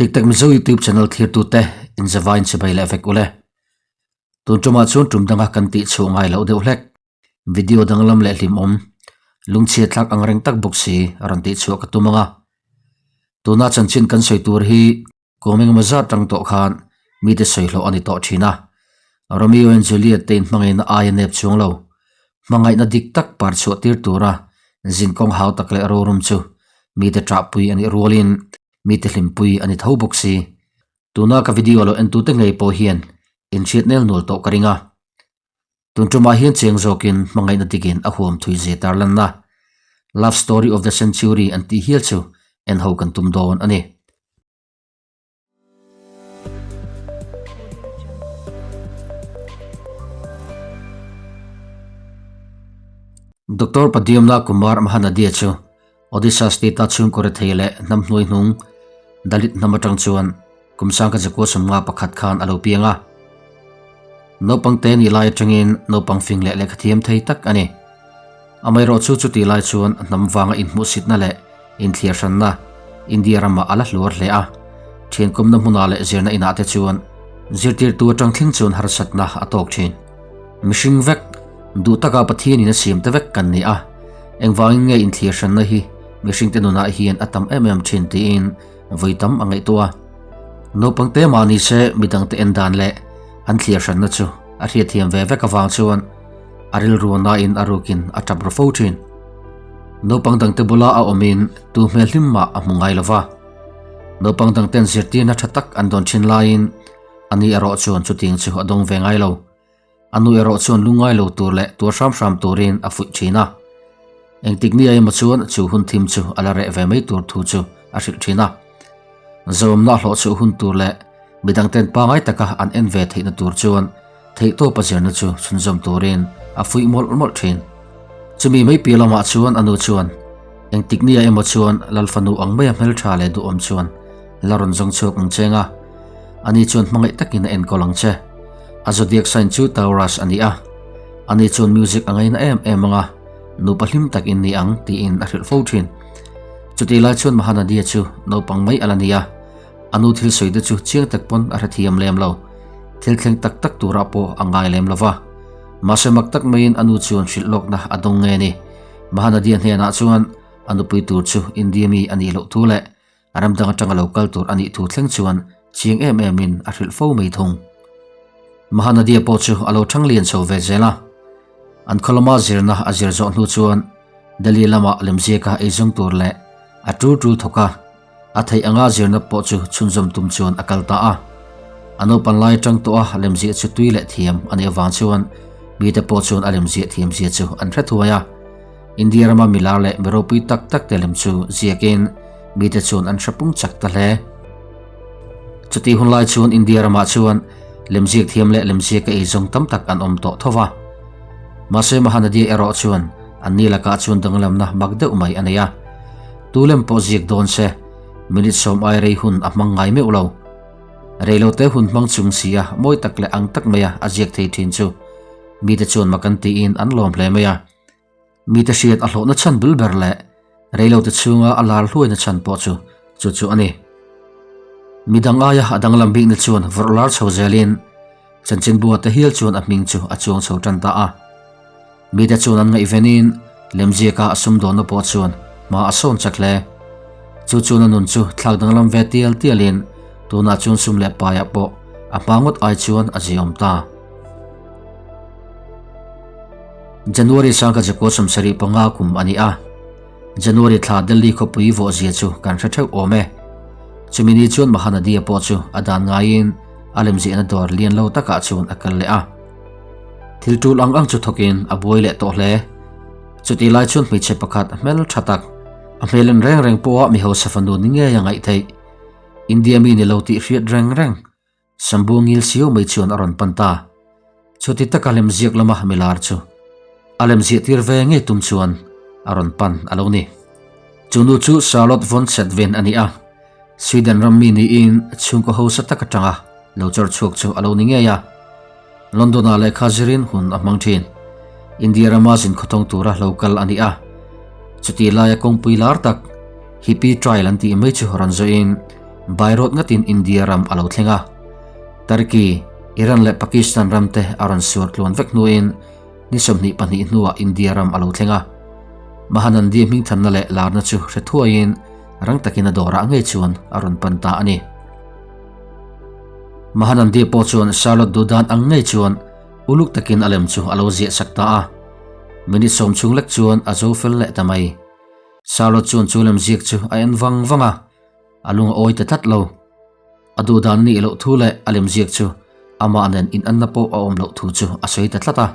Tiktak Mizo YouTube channel thirtute inzavain chibai leh vek ule. Tun tumah chuan tum danga kan tih chhuah ngai loh deuh hlek. Video danglam leh hlimawm, lungchhia thlak ang reng tak bawk si a rawn tih chhuah ka tum ang a. Tuna chanchin kan sawi tur hi kum engemaw zat tang tawh khan mite sawi hlawh a ni tawh thin a. Romeo and Juliet te inhmangaihna aia nep chuang lo, hmangaihna dik tak par chhuah tir tura zinkawng hau tak leh rorum chu mite ṭahpui a nih rualin mite hlimpui a ni tho bawk si. Tuna ka video lo entute ngei pawh hian inhriat nel nual tawh ka ring a. Tun tumah hian cheng zawkin hmangaihna dikin a huam thui zia tarlanna Love Story of the Century an tih hial chu en ho kan tum dawn a ni. Doctor Padiamna Kumar Mahanadiya chu Odisha state-a chhungkaw rethei leh hnam hnuaihnung Dalit hnam atang chuan kum sangkhat zakua 51 khan a lo piang a. Naupang te nih lai atangin naupang fing leh lehkha thiam thei tak a ni. Amaherawhchu chutih lai chuan hnam vanga inhmuhsitna leh inthliar hranna India ramah a la hluar hle a. Thiankumna hmunah leh zirna inah te chuan zirtirtu atang thleng chuan harsatna a tawk thin. Mihring vek, duh taka Pathianin a siam te vek kan ni a, engvangin nge inthlir hranna hi mihringte nunah hian a tam em em thin tiin vawi tam a ngaihtuah a. Naupang te mah ni se midangte en dan leh an thlir hranna chu a hriatthiam ve vek avang chuan a rilru nain a rukin a tap ru fo thin. Naupang dangte bula a awmin tu hmel hlim mah a hmu ngai lova. Naupang dangten zirtirna tha tak an dawn thin laiin Ani erawh chuan chutiang chu a dawng ve ngai lo. A nu erawh chuan lungngai lo tur leh tuar hram hram turin a fuih thin a. Engtik ni emaw chuan chu hun thim chu a la reh ve mai tur thu chu a hrilh thin a. Zawmna hlawh chhuah hun tur leh midangten pangai taka an en ve theihna tur chuan theihtawp a zirna chu chhunzawm turin a fuih mawlh mawlh thin. Chumi mai piah lamah chuan a nu chuan engtik ni emaw chuan Lalfanu ang maia hmeltha leh duhawm chuan la rawn zawng chhuak ang cheng a, ani chuan hmangaih takin a enkawl ang che. A zodiac sign chu Taurus a ni a, ani chuan music a ngaina em em ang a, nupa hlim tak in ni ang tiin a hrilh fo thin. Chutih lai chuan Mahanadi-a chu naupang mai a la ni a, a nu thil sawi te chu chiang tak pawn a hrethiam lem lo, thil thleng tak tak turah pawh a ngai lem lo va. Mahse mak tak maiin a nu chuan hrilh lawkna a dawng nge ni. Mahanadi-a hnenah chuan a nupui tur chu India mi a nih loh thu leh A ram dang atanga lo kal tur a nih thu thleng chuan chiang em emin a hrilh fo mai thung. Mahanadiya pawh chu a lo thang lian chho ve zel a. An khaw lama zirna a zir zawh hnu chuan Delhi lama lemziaka eizawng tur leh a tul tul thawk a, a theih anga zirna pawh chu chhunzawm tum chuan a kal ta a. A naupan lai atang tawh a lemziah chu tui leh thiam a nih avang chuan mite pawh chuan a lemziah thiamzia chu an hre thuai a. India rama milar leh mi ropui tak tak te lem chu ziakin mite chuan an hre pung chak ta hle. Chutih hun lai chuan India ramah chuan lemziak thiam leh lemziak a eizawng tam tak an awm tawh tho va. Mahse Mahanadi erawh chuan anni lakah chuan danglamna mak deuh mai a nei a. Tu lem pawh ziak dawn se, minute sawm ai rei hun a hmang ngai meuh lo. Reilote hun hmang chung si a mawi tak leh ang tak maia a ziak thei thin chu mite chuan mak an tiin an lawm hle mai a. Mite hriat a hlawhna chhan bul ber leh reilote chhunga a lar hluaina chhan pawh chu chu chu a ni. Midang aia a danglam bikna chuan vawrh lar chho zelin chanchinbua te hial chuan a hming chu a chuang chho tan ta a. Mite chuan an ngaihvenin lemziaka a sumdawnna pawh chuan hma a sawn chak hle. Chu chuan a nun chu thlak danglam ve tial tialin tunah chuan sum leh paiah pawh a hma ngawt ai chuan a ziaawm ta. January sangka zakua 75 kum a ni a. January thla Delhi khawpui vawhzia chu kan hre theuh awm e. Chumi ni chuan Mahanadi-a pawh chu a dan ngaiin a lemziahna dawr lian lo takah chuan a kal leh a. Thil tul ang ang chu thawkin a buai leh tawh hle. Chutih lai chuan hmeichhe pakhat hmel tha tak, a hmel en reng reng pawha mi hausa fanu ni ngei a ngaih theih. India mi ni lo tih hriat reng reng. Sambu ngil siau mai chuan a rawn pan ta. Chuti taka lemziak lama milar chu a lemziah tir ve ngei tum chuan a rawn pan a lo ni. Chu nu chu Charlotte von Sethven a ni a, Sweden ram mi niin chhungkaw hausa tak atanga lo chawr chhuak chu a lo ni ngei a. London-ah lehkha zirin hun a hmang thin. India rama zin khawthawng tura lo kal a ni a. Chutih laia kawngpui lar tak Hippie Trail an tih mai chu rawn zawhin. By road ngatin India ram a lo thleng a. Turkey, Iran leh Pakistan ram te a rawn suar tluan vek hnuin ni 22 hnuah India ram a lo thleng a. Mahanandi hmingthanna leh larna chu hre thuaiin rang takin a dawrah ngei chuan a rawn pan ta a ni. Mahanandi pawh chuan Charlotte duhdan ang ngei chuan uluk takin a lem chu a lo ziah sak ta a. Minute sawm chhung lek chuan a zo fel leh ta mai. Charlotte chuan chu lem ziak chu a en vang vang a, a lung a awi ta tlat lo. A duhdan a nih loh thu leh a lem ziak chu amah nen inanna pawh a awm loh thu chu a sawi ta tlat a.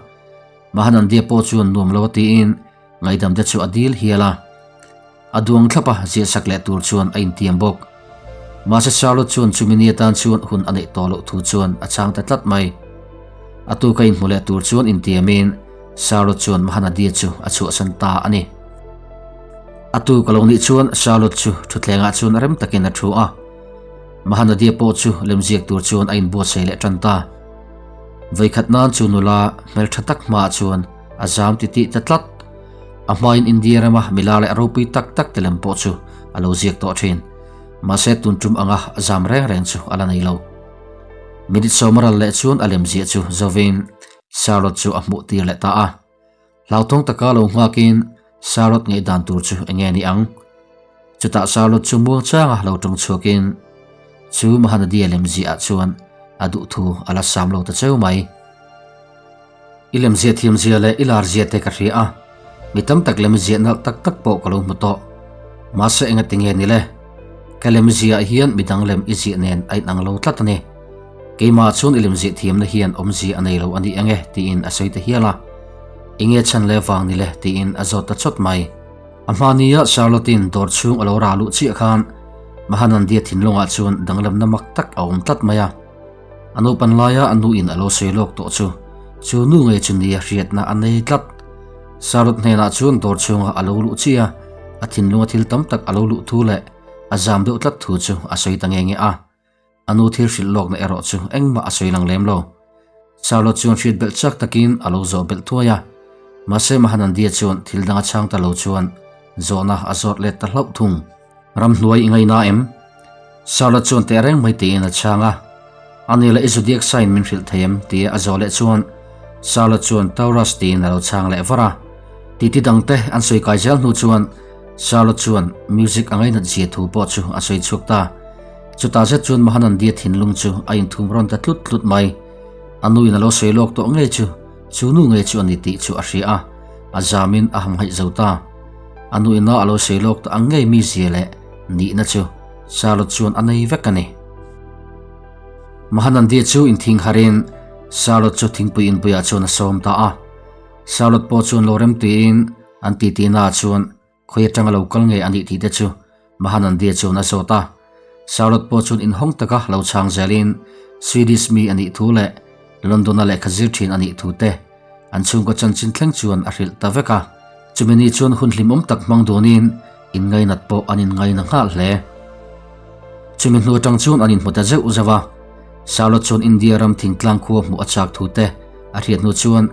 Mahanandia pawh chuan nuam lo a tiin ngaihdam te chu a dil hial a. A duang thlap a ziahsak leh tur chuan a intiam bawk. Mahse Charlotte chuan chumi ni atan chuan hun a neih tawh loh thu chuan a chhang ta tlat mai. A tuka inhmu leh tur chuan intiamin Charlotte chuan Mahanadi chu a chhuahsan ta a ni. A tuk a lo nih chuan Charlotte chu thutthlengah chuan rem takin a thu a. Mahanadi pawh chu lemziak tur chuan a inbuatsaih leh tan ta. Vawikhat nan chu nula hmeltha tak hmaah chuan a zam titih ta tlat. A hmain India rama mila leh ropui tak tak te lem pawh chu a lo ziak tawh thin. Mahse tun tum anga a zam reng reng chu a la nei lo. Minute sawma ral leh chuan a lemziah chu zovin Charlotte chu a hmuh tir leh ta a. Hlauthawng taka lo nghakin Charlotte ngaihdan tur chu enge ni ang? Chutah Charlotte chu muangchanga lo tawng chhuakin chu Mahanadi-a lemziah ah chuan a duhthu a la sam lo ta cheu mai. I lemziah thiamzia leh i larzia te ka hria a, mi tam tak lemziah nalh tak tak pawh ka lo hmu tawh. Mahse engati nge ni le? Ka lemziah hian midang lem i ziah nen a inang lo tlat a ni. Keimah chuan i lemziah thiamna hian awmzia a nei lo a ni ang e tiin a sawi ta hial a. Enge chhan le vang ni le tiin a zawt ta chawt mai. A hmania Charlotte-in dawr chhung a lo ra luh chiah khan Mahanandia thinlungah chuan danglamna mak tak a awm tlat mai a. A naupan laia a nuin a lo sawi lawk tawh chu chu nu ngei chu nia hriatna a nei tlat. Charlotte hnenah chuan dawr chhunga a lo luh chiah a, a thinlunga thil tam tak a lo luh thu leh a zam deuh tlat thu chu a sawi ta nge nge a. A nu thil hrilh lawkna erawh chu engmah a sawi lang lem lo. Charlotte chuan hriat belh chak takin a lo zawh belh thuai a. Mahse Mahanandia chuan thil dang a chhang ta lo chuan zawhna a zawt let ta hlauh thung. Ramhnuai i ngaina em? Charlotte chuan teh reng mai tiin a chhang a. Ani leh i zodiac sign min hrilh thei em? tia a zawh leh chuan Charlotte chuan Taurus tiin a lo chhang leh var a. Titi dangte an sawi kai zel hnu chuan Charlotte chuan music a ngainat zia thu pawh chu a sawi chhuak ta. Chutah zet chuan Mahanandia thinlung chu a inthum rawn ta tlut tlut mai. A nuin a lo sawi lawk tawh ngei chu chu nu ngei chu a ni tih chu a hria a, a zamin a hamhaih zo ta. A nuina a lo sawi lawk tawh ang ngei mi zia leh nihna chu Charlotte chuan a nei vek a ni. Mahanandia chu inthing harin Charlotte chu thingpui inpuiah chuan a sawm ta a. Charlotte pawh chuan lo remtuiin an titinaah chuan Khawi atanga lo kal nge a nih tih te chu Mahanandia chuan a zawt a. Charlotte pawh chuan inhawng taka lo chhang zelin Swedish mi a nih thu leh London-a lehkha zir thin a nih thu te an chhungkaw chanchin thleng chuan a hrilh ta vek a. Chumi ni chuan hun hlimawm tak hmang dunin inngainat pawh an inngaina nghal hle. Chumi hnu atang chuan an inhmu ta zeuh zeuh a. Charlotte chuan India ram thingtlang khua hmuh a chak thu te a hriat hnu chuan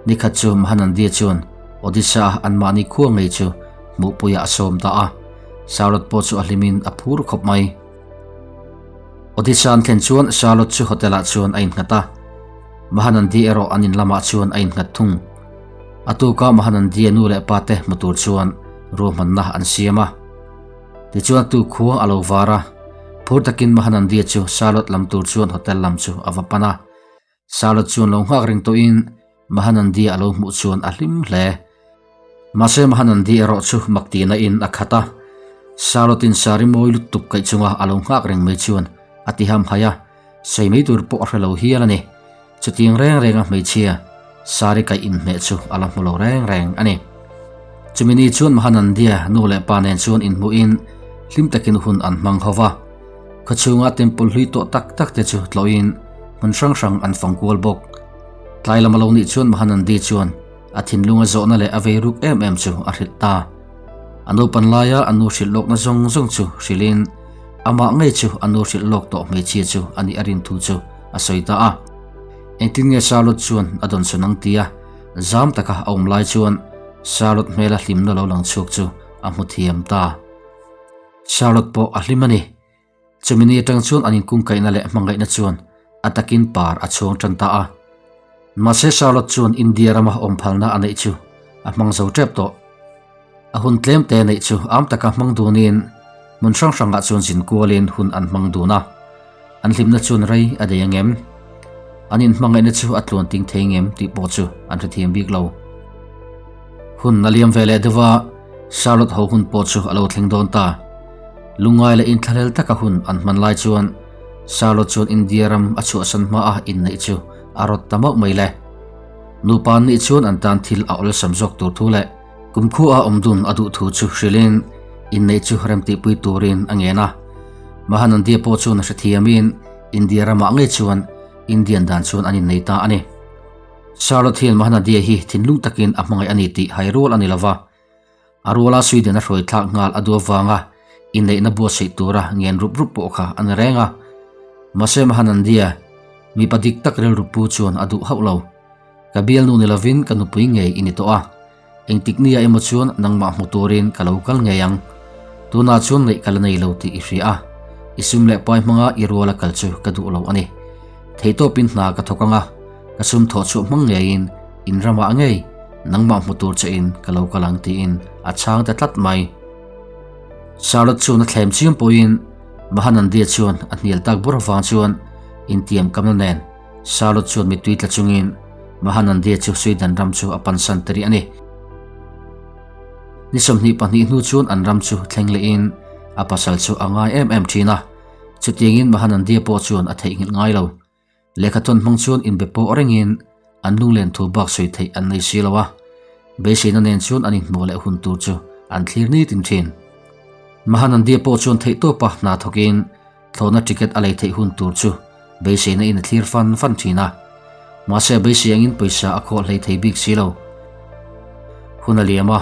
nikhat chu Mahanandia chuan Odisha-a anmahni khua ngei chu hmuhpuiah a sawm ta a, Charlotte pawh chu a hlimin a phur khawp mai. Odisha an thlen chuan Charlotte chu hotel-ah chuan a innghat a, Mahanandi erawh an in lamah chuan a innghat thung. A tuka Mahanandia nu leh pa te hmu tur chuan ruahmanna an siam a. Tichuan a tuk khua a lo var a, phur takin Mahanandia chu Charlotte lam tur chuan hotel lam chu a va pan a. Charlotte chuan lo nghak reng tawhin Mahanandi a lo hmuh chuan a hlim hle. Mahse Mahanandi erawh chu mak tihna in a khat a, Charlotte-in sari mawi lutuk kaih chunga a lo nghak reng mai chuan a ti ham hai a, sawi mai tur pawh a hre lo hial a ni. Chutiang reng renga hmeichhia sari kaih inhmeh chu a la hmu lo reng reng a ni. Chumi ni chuan Mahanandia nu leh pa nen chuan inhmuhin hlim takin hun an hmang ho va. Khawchhunga temple hlui tawh tak tak te chu tlawhin hmun hrang hrang an fang kual bawk. Tlai lam a lo nih chuan Mahanandi chuan a thinlunga zawhna leh a vei ruk em em chu a hrilh ta. A naupan laia a nu hrilh lawkna zawng zawng chu hrilhin amah ngei chu a nu hrilh lawk tawh hmeichhia chu a nih a rin thu chu a sawi ta a. Engtin nge Charlotte chuan a dawn sawn ang tia zam taka a awm lai chuan Charlotte hmela hlimna lo lang chhuak chu a hmu thiam ta. Charlotte pawh a hlim a ni. Chumi ni atang chuan an inkungkaihna leh hmangaihna chuan a takin par a chhuang tan ta a. Mahse Charlotte chuan India rama awm phalna a neih chu a hmang zo tep tawh. A hun tlem te neih chu am taka hmang dunin hmun hrang hrangah chuan zin kualin hun an hmang dun a. An hlimna chuan rei a dei angem? An inhmangaihna chu a tluan ting thei ngem tih pawh chu an hrethiam bik lo. Hun a liam ve leh deuh a, Charlotte ho hun pawh chu a lo thleng dawn ta. Lungngai leh inthlahlel taka hun an hman lai chuan Charlotte chuan India ram a chhuahsan hma a inneih chu a rawt ta mauh mai le. Nupa an nih chuan an tan thil a awlsam zawk tur thu leh kumkhua a awm dun a duh thu chu hrilhin inneih chu remtihpui turin a ngen a. Mahanandia pawh chuan a hrethiamin India ramah ngei chuan Indian dan chuan an innei ta a ni. Charlotte hian Mahanandia hi thinlung takin a hmangaih a ni tih hai rual a ni lova. A ruala Sweden a hruai thlak nghal a duh avanga inneihna buatsaih tura ngen rup rup pawh kha a ni reng a. Mahse Mahanandia, mipa dik tak rilru pu chuan a duh hauh lo. Ka bialnu ni lovin ka nupui ngei i ni tawh a. Engtik nia emaw chuan nangmah hmu turin ka lo kal ngei ang. Tunah chuan neih ka la nei lo tih i hria a, i sum leh pai hmanga i ruala kal chu ka duh lo a ni. Theihtawpin hna ka thawk ang a, ka sum thawh chhuah hmang ngeiin in ramah ngei nangmah hmu tur che in ka lo kal ang tiin a chhang ta tlat mai. Charlotte chuan a thlem chiam pawhin Mahanandia chuan a hnial tak bur avang chuan intiam kamna nen Charlotte chuan mittui tla chungin Mahanandia chu Sweden ram chu a pansan ta rih a ni. Ni 22 hnu chuan an ram chu thleng lehin a pasal chu a ngai em em thin a, chutiangin Mahanandia pawh chuan a theihnghilh ngai lo. Lehkhathawn hmang chuan inbe pawh rengin an lunglen thu bak sawi theih an nei si lo a, beiseina nen chuan an inhmuh leh hun tur chu an thlir nitin thin. Mahanandia pawh chuan theihtawpa hna thawkin Thlawhna ticket a lei theih hun tur chu beiseina in a thlir fan fan thin a. Mahse a beisei angin pawisa a khawh hlei thei bik si lo. Hun a liam a,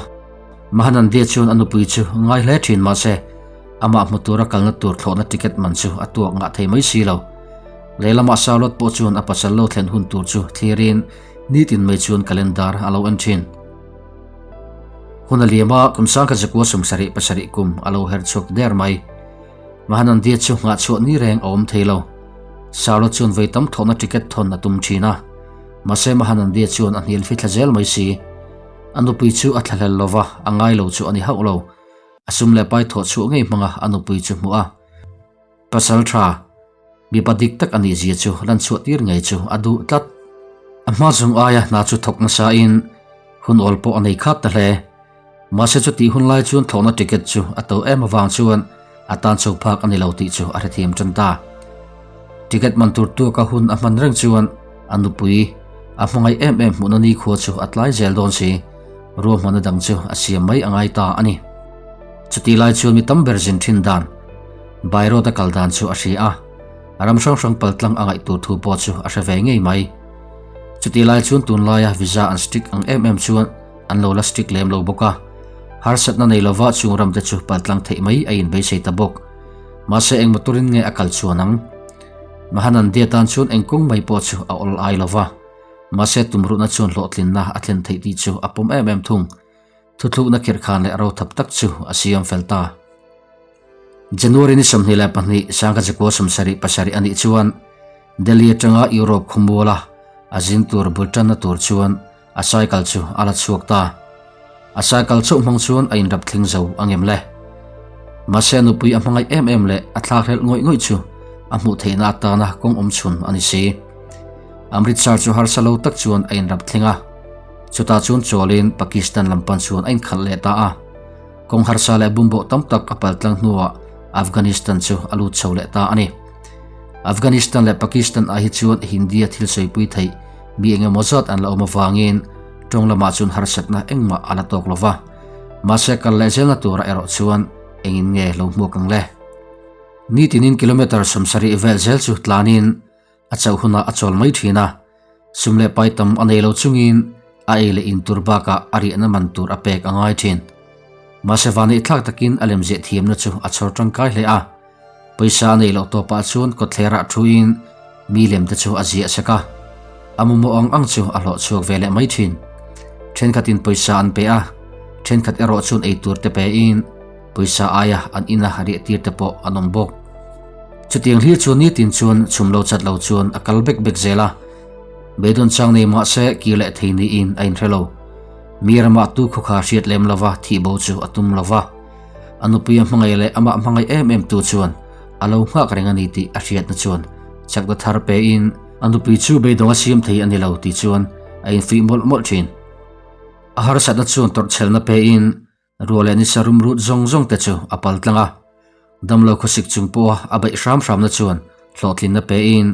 Mahanandia chuan a nupui chu ngai hle thin mahse amah hmu tura kalna tur thlawhna ticket man chu a tuak ngah thei mai si lo. Lehlamah Charlotte pawh chuan a pasal lo thlen hun tur chu thlirin nitin mai chuan calendar a lo en thin. Hun a liam a, kum 1977 kum a lo her chhuak der mai. Mahanandia chu nghah chhuah ni reng a awm thei lo. Charlotte chuan vawi tam thawhna ticket thawn a tum thin a. Mahse Mahanandia chuan a hnial fithla zel mai si. A nupui chu a thlahlel lo va, a ngai lo chu a ni hauh lo. A sum leh pai thawh chhuah ngei hmanga a nupui chu hmuh a. Pasal tha, mipa dik tak a nih zia chu lan chhuah tir ngei chu a duh tlat. A hma zawng aia hna chu thawk nasa in hun awl pawh a nei khat ta hle. Mahse chutih hun lai chuan thlawhna ticket chu a to em avang chuan a tan chho phak a ni lo tih chu a hrethiam tan ta. Ticket man tur tuaka hun a hman reng chuan a nupui a hmangaih em em hmuhna nikhua chu a tlai zel dawn si. Ruahmanna dang chu a siam mai a ngai ta a ni. Chutih lai chuan mi tam ber zin thin dan, by road a kal dan chu a hria a, ram hrang hrang paltlang a ngaih tur thu pawh chu a hre ve ngei mai. Chutih lai chuan tunlaia visa an strict ang em em chuan An lo la strict lem lo bawk a, harsatna nei lova chung ramte chu paltlang theih mai a inbeisei ta bawk. Mahse eng motorin nge a kal chuan ang? Mahanandia tan chuan eng kawng mai pawh chu a awl ai lova, mahse tumruhna chuan hlawhtlinna a thlen theih tih chu a pawm em em thung. Thuthlukna khirhkhan leh rothap tak chu a siam fel ta. January ni 22, 1977 a nih chuan Delhi atanga Europe khawmuala a zin tur bul tanna tur chuan A cycle chu a la chhuak ta. A cycle chauh hmang chuan a inrap thleng zo a ngem le. Mahse a nupui a hmangaih em em leh a thlakhlelh ngawih ngawih chu a hmuh theihna atana kawng awm chhun a ni si. Amritsar chu harsa lo tak chuan a inrap thleng a. Chutah chuan chawlin Pakistan lam pan chuan a inkhalh leh ta a. Kawng harsa leh bumboh tam tak a paltlang hnuah Afghanistan chu a lut chho leh ta a ni. Afghanistan leh Pakistan ah hi chuan Hindi-a thil sawipui theih mi eng emaw zat an la awm avangin tawng lamah chuan harsatna engmah a la tawk lo va. Mahse kal leh zelna turah erawh chuan engin nge lo hmuak ang le? Nitinin kilometre 70 vel zel chu tlanin a chauh hunah a chawl mai thin a, sum leh pai tam a nei lo chungin a ei leh in tur bakah a riahna man tur a pek a ngai thin. Mahse vanneih thlak takin a lemziah thiamna chu a chhawr tangkai hle a. Pawisa a neih loh tawpah chuan kawtthlerah thuin mi lem te chu a ziah sek a, a mamawh ang ang chu a hlawh chhuak ve leh mai thin. Thenkhatin pawisa an pe a, thenkhat erawh chuan ei tur te pein pawisa aia an ina riah tir te pawh an awm bawk. Chutiang hlir chu nitin chuan chhum lo chat lo chuan a kal bek bek zel a. Beidawn chang nei mah se kir leh thei niin a inhre lo. Mi ramah tu khawkha hriat lem lova thih bo chu a tum lova. A nupui a hmangaih leh amah hmangaih em em tu chuan a lo nghak reng a ni tih a hriatna chuan chakna thar pein a nupui chu beidawng a siam thei a ni lo tih chuan a infuih mawlh mawlh thin. A harsatna chuan tawrhchhelna pein Ruah leh nisa rum rut zawng zawng te chu a pal tlang a, damlo khawsik chung pawha a beih hram hramna chuan hlawhtlinna pein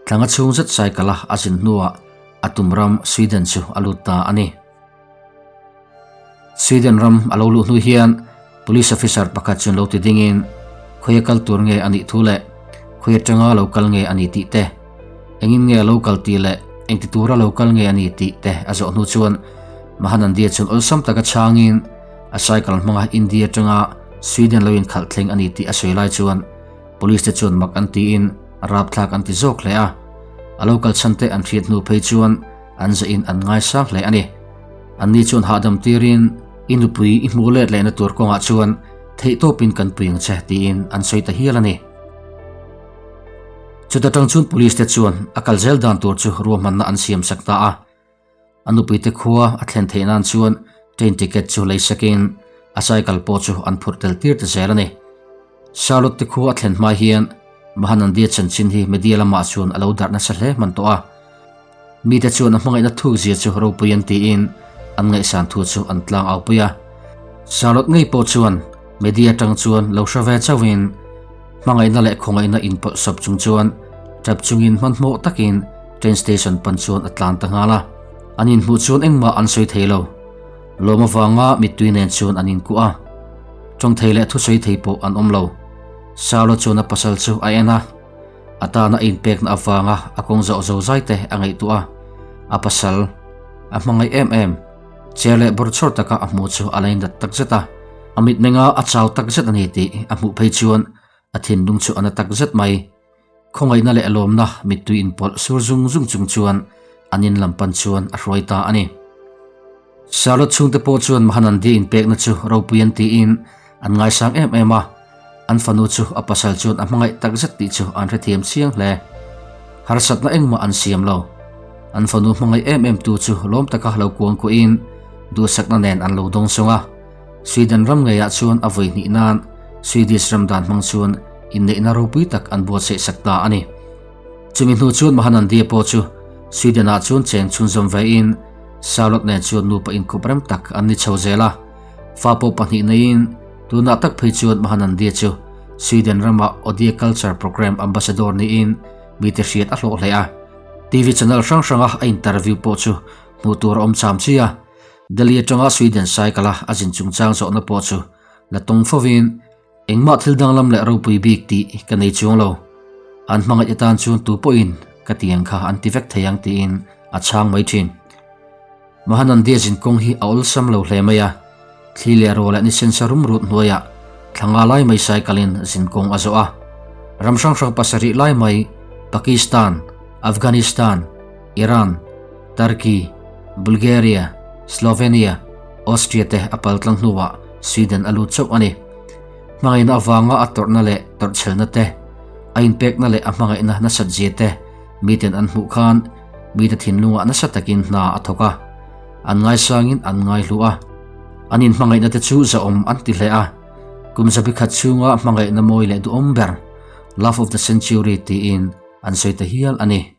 tlanga chhung zet cycle a a zin hnuah a tum ram Sweden chu a lut ta a ni. Sweden ram a lo luh hnu hian Police officer pakhat chuan lo ti dingin khawi a kal tur nge a nih thu leh khawi atanga lo kal nge a ni tih te, engin nge a lo kal tih leh engti tura lo kal nge a ni tih te a zawh hnu chuan Mahanandia chuan awlsam taka chhangin a cycle hmanga India atanga Sweden lo inkhalh thleng a ni tih a sawi lai chuan Police te chuan mak an tiin rapthlak an ti zawk hle a. A lo kal chhan te an hriat hnu phei chuan an zahin an ngaisang hle a ni. Anni chuan hahdam tirin i nupui i hmuh let lehna tur kawngah chuan theihtawpin kan pui ang che tiin an sawi ta hial a ni. Chuta tang chuan Police te chuan a kal zel dan tur chu ruahmanna an siam sak ta a. A nupuite khua a thlen theih nan chuan train ticket chu lei sakin a cycle pawh chu an phurh tel tir ta zel a ni. Charlotte te khua a thlen hma hian Mahanandia chanchin hi media lamah chuan a lo darh nasa hle hman tawh a. Mite chuan a hmangaihna thuk zia chu ropui an tiin an ngaihsan thu chu an tlang au pui a. Charlotte ngei pawh chuan media atang chuan lo hre ve chauhin hmangaihna leh khawngaihna inpawlh sawp chung chuan tap chungin hmanhmawh takin train station pan chuan a tlan ta nghal a. An inhmuh chuan engmah an sawi thei lo. Lawm avanga mittui nen chuan an inkuah a. Tawng thei leh thusawi thei pawh an awm lo. Charlotte chuan a pasal chu a en a. A tana a inpekna avanga a kawng zawh zo zai te a ngaihtuah a, a pasal a hmangaih em em. Chair leh bawrchhawr taka a hmuh chu a lainat takzet a, a mitmenga a chau takzet a ni tih a hmuh phei chuan a thinlung chu a na takzet mai. Khawngaihna leh lawmna mittui inpawlh sur zung zung chung chuan an in lam pan chuan a hruai ta a ni. Charlotte chhungte pawh chuan Mahanandi inpekna chu ropui an tiin an ngaisang em em a, an fanu chu a pasal chuan a hmangaih takzet tih chu an hrethiam chiang hle. Harsatna engmah an siam lo. An fanu hmangaih em em tu chu lawm taka lo kuang kuahin duhsakna nen an lo dawng sawng a. Sweden ram ngeiah chuan a vawi hnih nan Swedish ram dan hmang chuan inneihna ropui tak an buatsaih sak ta a ni. Chumi hnu chuan Mahanandi pawh chu Sweden-ah chuan cheng chhunzawm vein Charlotte nen chuan nupa inkhup rem tak an ni chho zel a. Fa pawh pahnih neiin tunah tak phei chuan Mahanandi chu Sweden rama Odia Culture Programme Ambassador niin mite hriat a hlawh hle a. TV channel hrang hranga a interview pawh chu hmuh tur a awm cham chi a. Delhi atanga Sweden cycle-a a zin chungchang zawhna pawh chu la tawng fovin Engmah thil danglam leh ropui bik tih ka nei chuang lo. An hmangaih atan chuan tu pawhin ka ti ang kha an ti vek thei ang tiin a chhang mai thin. Mahanandia zinkawng hi a awlsam lo hle mai a, thli leh ruah leh nisensa rum rut hnuaiah thla nga lai mai cycle-in zinkawng a zawh a. Ram hrang hrang pasarih lai mai Pakistan, Afghanistan, Iran, Turkey, Bulgaria, Slovenia, Austria te a pal tlang hnuah Sweden a lut chauh a ni. Hmangaihna avanga a tawrhna leh tawrhchhelna te, a inpekna leh a hmangaihna nasat zia te miten an hmuh khan mite thinlungah nasa takin hna a thawk a, an ngaisangin an ngaihlu a. An inhmangaihna te chu zahawm an ti hle a, kum zabi khat chhunga hmangaihna mawi leh duhawm ber, Love of the Century tiin an sawi ta hial a ni.